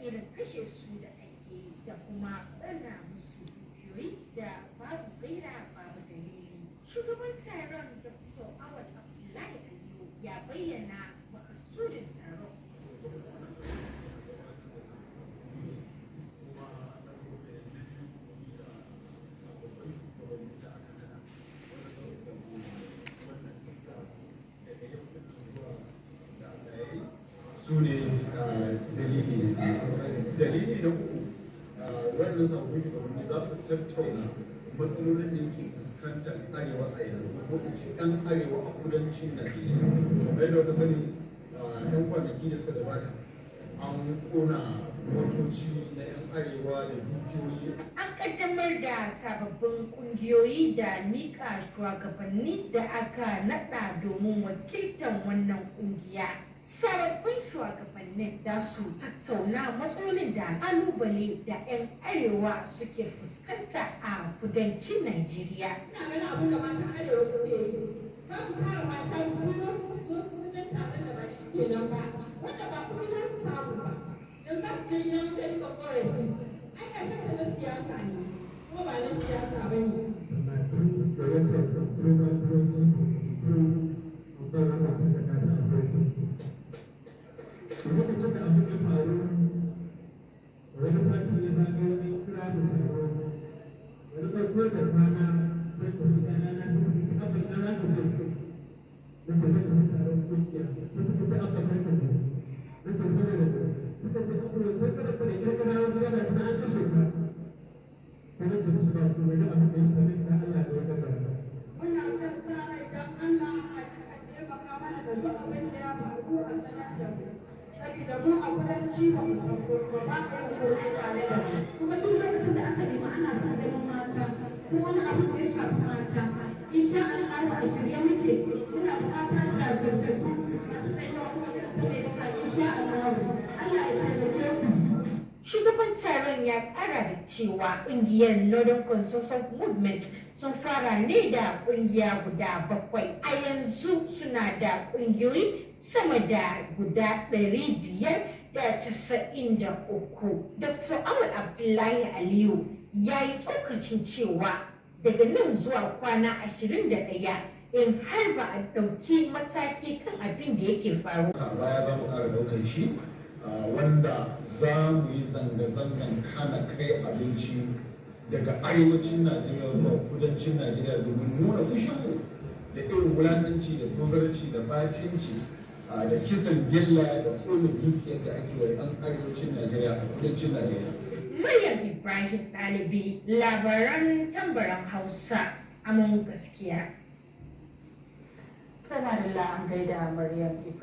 irin kashe su da ake yi da kuma ƙona musu dukiyoyi da babu gaira babu dalili. Shugaban taron, Dr. Awal Abdullahi Aliyu, ya bayyana makasudin taron. Saboda wannan taron da aka gabatar da sababbin, kuma na farko da na biyu, da sababbin shugabanni da aka nada wanda za su jagoranci wannan tafiya daga yau din nan zuwa da Allah ya yi su ne. Dalili na biyu, dalili na uku, wannan sababbin shugabanni za su tattauna matsalolin da yake fuskantar Arewa a yanzu, ko in ce 'yan Arewa a kudancin Najeriya. Kamar yadda ka sani, 'yan kwanaki da suka gabata an kona motoci na 'yan Arewa da dukiyoyi. An kaddamar da sababbin kungiyoyi da mika shugabanni da aka nada domin wakiltar wannan kungiya. Sababbin shugabannin da su tattauna matsalolin da kalubale da 'yan Arewa suke fuskanta a kudancin Najeriya. Ina ganin abin da matan Arewa suke yi, za mu tara mata, mu turo su, su zo su wajen taron da ba shi kenan ba, wanda ba kuma za su samu ba. Yanzu za su je gida kai suka korafi, ai ƙarshen ta na siyasa ne, kuma ba na siyasa ba ne. 19 ga watan Oktoba 2022, an bar wannan takarda ta appointment. Lokacin da abin ya faru, wani satin ya zagayo, an kira mu taro. Wani ɗauko da kwana zan ɗauki ɗana, sai suka ce, "Abba, ina za ka je?" Na ce, "Zan tafi taron ƙungiya." Sai suka ce, "Abba, kar ka je." Na ce, "Saboda me?" Suka ce, "Abba, wancan karan fa da ƙyar ka dawo gida, da tana an kashe ka." Sai na ce musu, "Ba komai, duk abin da ya same ni, dan Allah ne ya kaddara." Muna kan sa rai, don Allah a taimaka mana da duk abin da ya faru a sanar da mu. Saboda mu a kudanci ba mu san komai ba, ba a yin komai tare da mu. Kuma duk lokacin da aka nemi ana son ganin mata ko wani abu da ya shafi mata, insha Allah a shirye muke. Muna da mata jajirtattu masu tsayuwa kuma irin ta mai daka, insha Allah. Allah ya taimake ku. Shugaban taron ya kara da cewa kungiyar Northern Consensus Movement sun fara ne da kungiya guda bakwai. A yanzu suna da kungiyoyi sama da guda 593. Dr. Awal Abdullahi Aliyu ya yi tsokacin cewa daga nan zuwa kwana 21, in har ba a ɗauki mataki kan abin da yake faruwa A baya za mu ƙara ɗaukar shi, wanda za mu yi zanga-zangan hana kai abinci daga arewacin Najeriya zuwa kudancin Najeriya domin nuna fushinmu da irin wulakanci da tozarci da batinci da kisan gilla da kone dukiyar da ake wa 'yan arewacin Najeriya a kudancin Najeriya. Maryam Ibrahim Ɗalibi, labaran Tambaran Hausa, amon gaskiya. Madalla, an gaida Maryam Ibrahim.